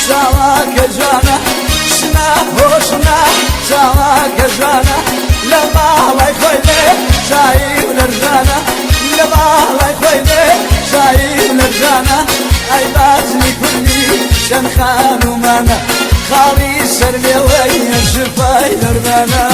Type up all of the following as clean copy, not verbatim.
چاواکە جوانە، شنا هۆشنا چاواکە جوانە، لە باڵای خۆی لێ شایی و لەرزانە، لە باڵای خۆی لێ شایی و لەرزانە. ئەی بازنی کوردی چەند خانومانە، خاڵی سەر لێوەی شفای دەردانە.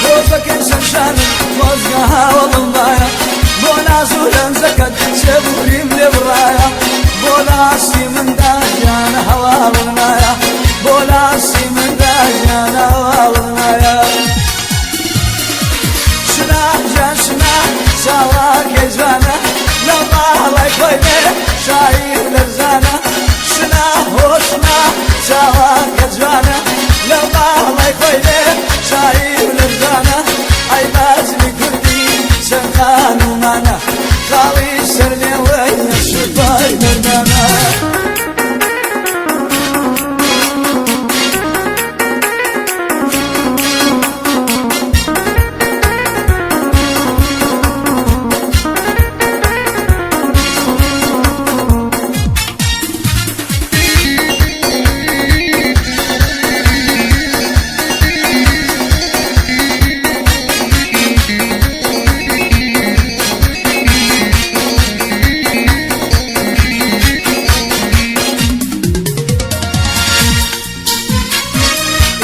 ڕۆژەکەی سەرشانم خۆزگە هاوەڵم بایە، بۆ ناز و لەنجەکەت چێبوریم لێ بڕایە، بۆ لاسی مندا گیانە هەواڵم نایە، بۆ لاسی مندا گیانە هەواڵم نایە. شنا گیان شنا چاواکەی جوانە، لە باڵای خۆی لێ شایی و لەرزانە. شنا هۆشنا چاواکە جوانە، لە باڵای خۆی لێ شایی و لەرزانە. ئەی بازنی کوردی چەند خانومانە، خاڵی سەر لێوەی شفای دەردانە.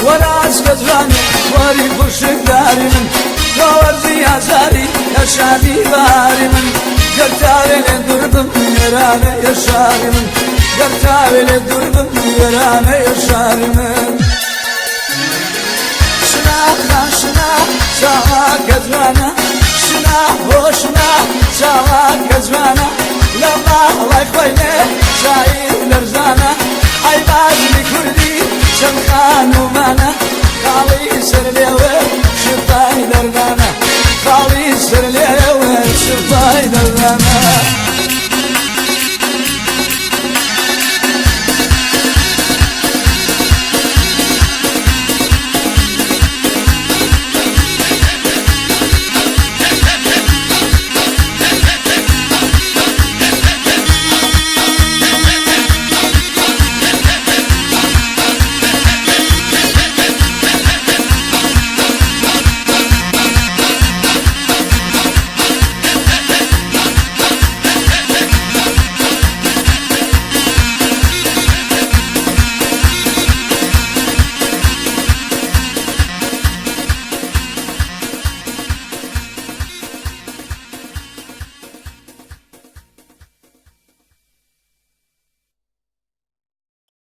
وەراز کە جوانێ وەری خوشکداری من، تۆ وەرزی ئازاری یەشانی باری من، گەر چاوێ لێ دوور بم وێرانە یەشاری من، گەر چاوێ لێ دوور بم وێرانە یەشاری من. شنا خان شنا چاواکە جوانە، شنا هۆشنا چاواکە جوانە، لە باڵای خۆی لێ شایی و لەرزانە. ئەی بازنی کوردی چەند خانومانە، خاڵی سەر لێوێ شفای دەردانە، خاڵی سەر لێوێ شفای دەردانە.